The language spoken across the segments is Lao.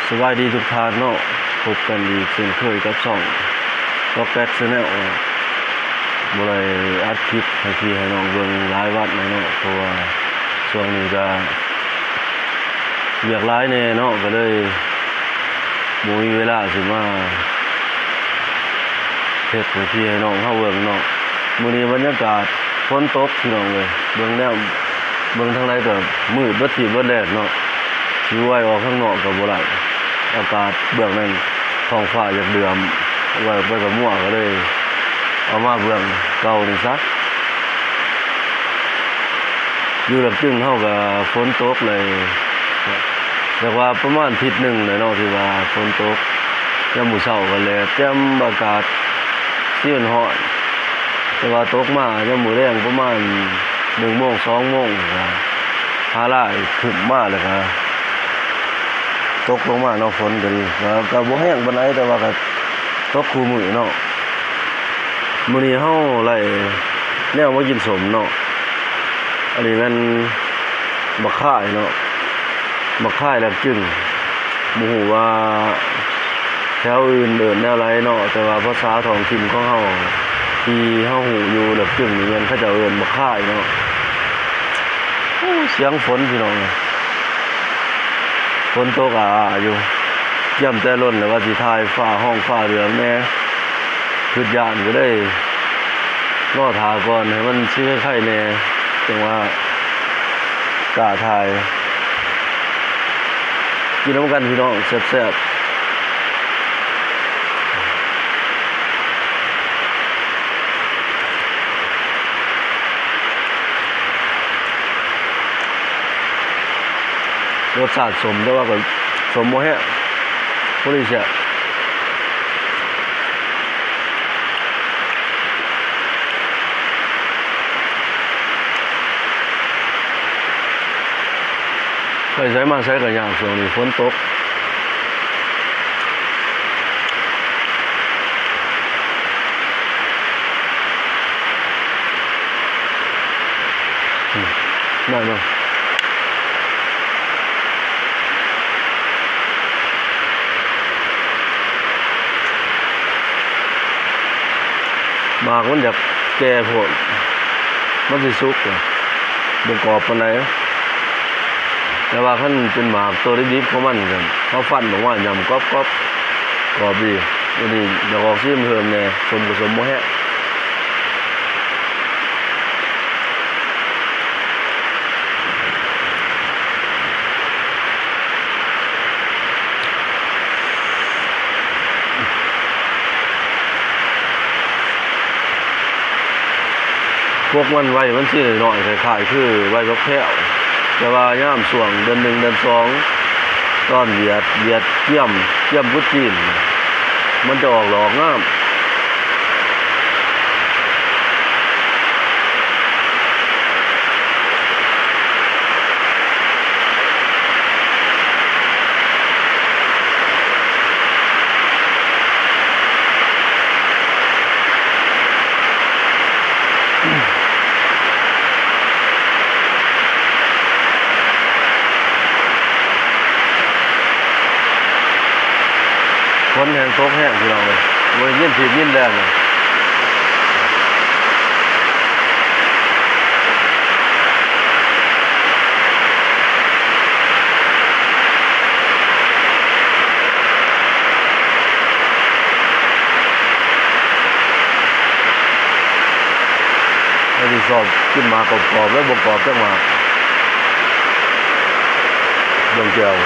ສະບາຍດີທຸກທ່ານເນາະ, ພົບກັນອີກເຊັ່ນເຄີຍກັບຊ່ອງ Dog Cat Channel. ບໍ່ໄດ້ອັດຄລິບໃຫ້ພີ່ໃຫ້ນ້ອງເບິ່ງຫຼາຍວັນແລ້ວເນາະ, ເພາະວ່າຊ່ວງນີ້ກະວຽກຫຼາຍແດ່ເນາະ, ກະເລີຍບໍ່ມີເວລາຊິມາເຮັດໃຫ້ພີ່ໃຫ້ນ້ອງເຮົາເບິ່ງເນາະ. ມື້ນີ້ບັນຍາກາດຝົນຕົກພີ່ນ້ອງເອີຍ, ເບິ່ງແນວ ເບິ່ງທາງໃດກໍມືດເບິດທີບເບິດແດນເນາະ, ຊິໄວອອກທາງນອກກໍບໍ່ໄດ້. ອາກາດເບື້ອງນັ້ນ ທ້ອງຟ້າຢາກເດືອມ, ໄວໄປກັບມົວກໍເລີຍເອົາມາເບື້ອງເກົ່ານີ້ຊະ. ຢູ່ຫຼັກຈຶ່ງເຮົາກໍຝົນຕົກເລີຍ, ແຕ່ວ່າປະມານທິດໜຶ່ງແຫຼະເນາະ ທີ່ວ່າຝົນຕົກ. ຍາມມື້ເຊົ້າກໍແລດແຈ່ມ, ອາກາດຊິຮ້ອນ, ແຕ່ວ່າຕົກມາຍາມມື້ແລງປະມານໜຶ່ງໂມງ ສອງໂມງ ກໍຟ້າລາຍຄຶ້ມມາ ແລ້ວກໍຕົກລົງມາເນາະ. ຝົນກໍດີ ກໍ ກໍບໍ່ແຮງປານໃດ, ແຕ່ວ່າກໍຕົກຄູ່ມື້ເນາະ. ມື້ນີ້ເຮົາໄດ້ແນວມາກິນສົ້ມເນາະ, ອັນນີ້ແມ່ນບັກຄາຍເນາະ, ບັກຄາຍຫຼັກຈຶ່ງ. ບໍ່ຮູ້ວ່າແຖວອື່ນເອີ້ນແນວໃດເນາະ, ແຕ່ວ່າພາສາທ້ອງຖິ່ນຂອງເຮົາ ທີ່ເຮົາຮູ້ຢູ່ຫຼັກຈຶ່ງນີ້ ແມ່ນເຂົາເຈົ້າເອີ້ນບັກຄາຍເນາະ. ໂອ້ ສຽງຝົນພີ່ນ້ອງ, ຝົນຕົກອາໆຢູ່. ຢ້ຳແຕ່ລົນແລ້ວວ່າຊິຖ່າຍຟ້າຮ້ອງຟ້າເຫຼືອງແດ່, ຄຶດຢ້ານ ກໍເລີຍລໍຖ້າກ່ອນໃຫ້ມັນຊິໄຄໆແດ່ ຈັ່ງວ່າກ້າຖ່າຍ. ກິນນຳກັນພີ່ນ້ອງ ແຊບໆ. ລົດຊາດສົ້ມ ແຕ່ວ່າກໍສົ້ມບໍ່ແຮງ, ພໍດີແຊບ. ໄປໃສມາໃສກໍຍາກ ຊ່ວງນີ້ຝົນຕົກ. ອືມ ໄດ້ເນາະ. ໝາກມັນຢາກແກ່ໂພດ, ມັນຊິສຸກ ບໍ່ກອບປານໃດ. ແຕ່ວ່າຄັນເປັນໝາກໂຕດິບໆຂອງມັນ ເຮົາຟັນອອກມາຫຍ້ຳກອບໆ ກອບດີ. ອັນນີ້ຢາກອອກສີເຫີມແດ່, ສົ້ມກໍສົ້ມບໍ່ແຮງ. ພວກມັນໄວມັນຊິນ້ອຍໆ ຄ້າຍໆຄືໄວບັກແພ້ວ, ແຕ່ວ່າຍາມຊ່ວງເດືອນໜຶ່ງເດືອນສອງ ຕອນຫວຽດ ຫວຽດກຽມ ກຽມກຸດຈີນ ມັນຈະອອກດອກງາມ. ຝົນແຮງຕົກແຮງ ພີ່ນ້ອງເອີຍ, ບໍ່ໄດ້ຍິນຖີດຍິນແດນ. ອັນນີ້ຊອບກິນໝາກກອບໆ ແລ້ວບໍ່ກອບຈັກໝາກ. ເບິ່ງແຈ່ວ.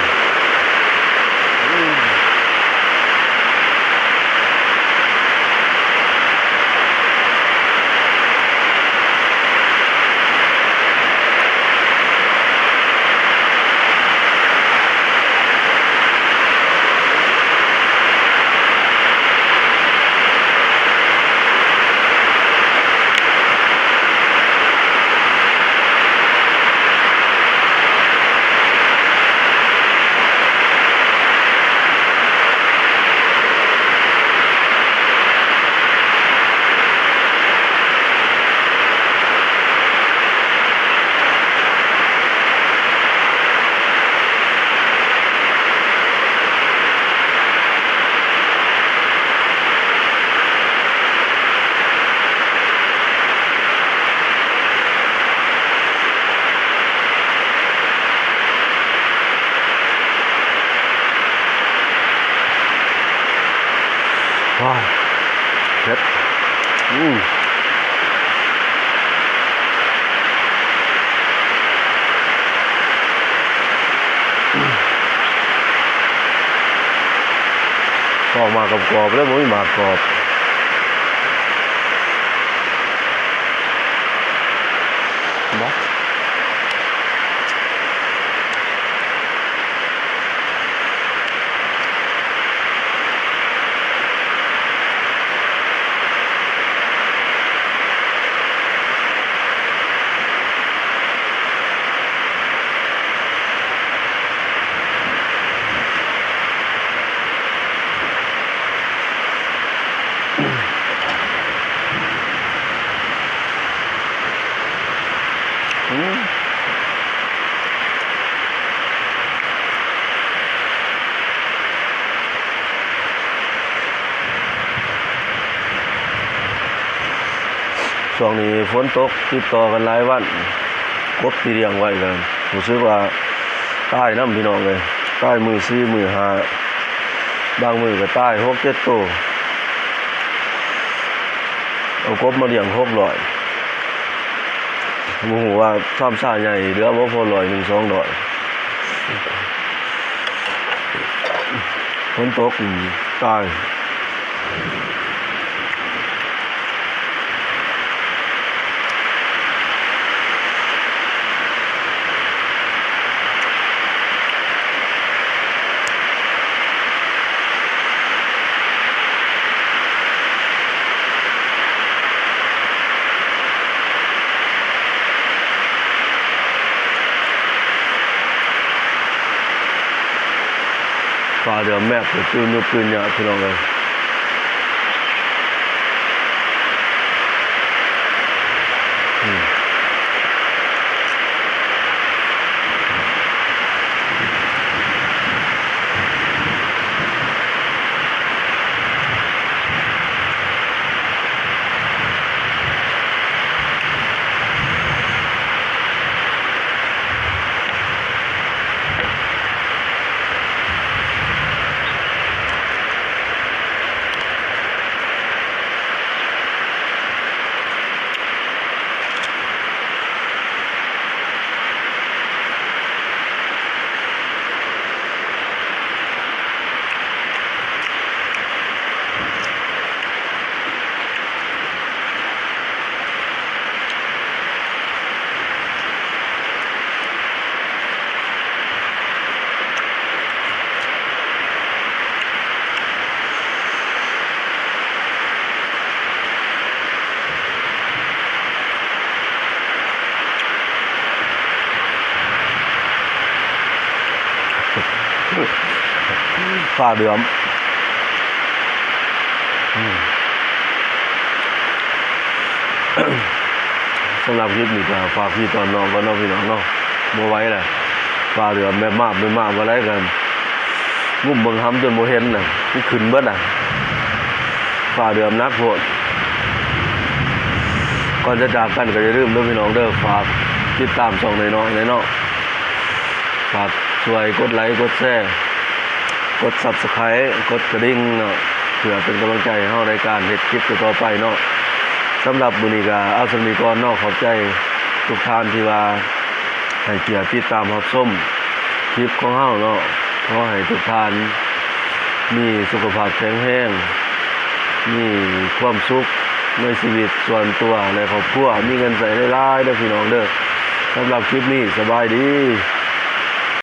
ອ້າວ ເຜັດ ອືມ ອອກມາກອບໆ ແລ້ວບໍ່ມີໝາກກອບ ບໍ່. ຊ່ວງນີ້ຝົນຕົກຕິດຕໍ່ກັນຫຼາຍວັນ ກົບທີ່ລ້ຽງໄວ້ກໍຮູ້ສຶກວ່າຕາຍນຳ ພີ່ນ້ອງເອີຍ ຕາຍມື້ສີ່ມື້ຫ້າ ບາງມື້ກໍຕາຍຫົກເຈັດໂຕ ເອົາກົບມາລ້ຽງຫົກຮ້ອຍ ບໍ່ຮູ້ວ່າຊາມຊາໃຫຍ່ເຫຼືອບໍ່ພໍຮ້ອຍໜຶ່ງສອງຮ້ອຍ ຝົນຕົກ ອືມ ຕາຍ. ຟ້າເດືອມແມບ ຕື່ນຍຸບຕື່ນຍາກ ພີ່ນ້ອງເອີຍ. ຟ້າເດືອມ ອືມ ສຳລັບຄລິບນີ້ກໍຝາກພີ່ຕອນນ້ອງກ່ອນເນາະ ພີ່ນ້ອງເນາະ ບໍ່ໄຫວແລ້ວ ຟ້າເດືອມແບບມາບແບບມາບ ວ່າໄດ້ກັນ ງຸ້ມເບິ່ງຫຳຈົນບໍ່ເຫັນນະ ມັນຂຶ້ນເບິດນະ ຟ້າເດືອມໜັກໂພດ. ກ່ອນຈະຈາກກັນກໍຢ່າລືມເດີພີ່ນ້ອງເດີ ຝາກຕິດຕາມຊ່ອງນ້ອຍໆແດ່ເນາະ ຝາກຊ່ວຍກົດໄລ ກົດແຊ ກົດຊັບສະໄຄ ກົດກະດິ່ງເນາະ ເພື່ອເປັນກຳລັງໃຈໃຫ້ເຮົາໃນການເຮັດຄລິບຕໍ່ໆໄປເນາະ. ສຳລັບມື້ນີ້ກໍເອົາສ່ຳນີ້ກ່ອນເນາະ ຂອບໃຈທຸກທ່ານທີ່ວ່າ ໃຫ້ກຽດຕິດຕາມຮັບຊົມຄລິບຂອງເຮົາເນາະ. ຂໍໃຫ້ທຸກທ່ານມີສຸຂະພາບແຂງແຮງ, ມີຄວາມສຸກໃນຊີວິດສ່ວນຕົວ ແລະ ຄອບຄົວ, ມີເງິນໃຊ້ຫຼາຍໆເດີພີ່ນ້ອງເດີ. ສຳລັບຄລິບນີ້ ສະບາຍດີ.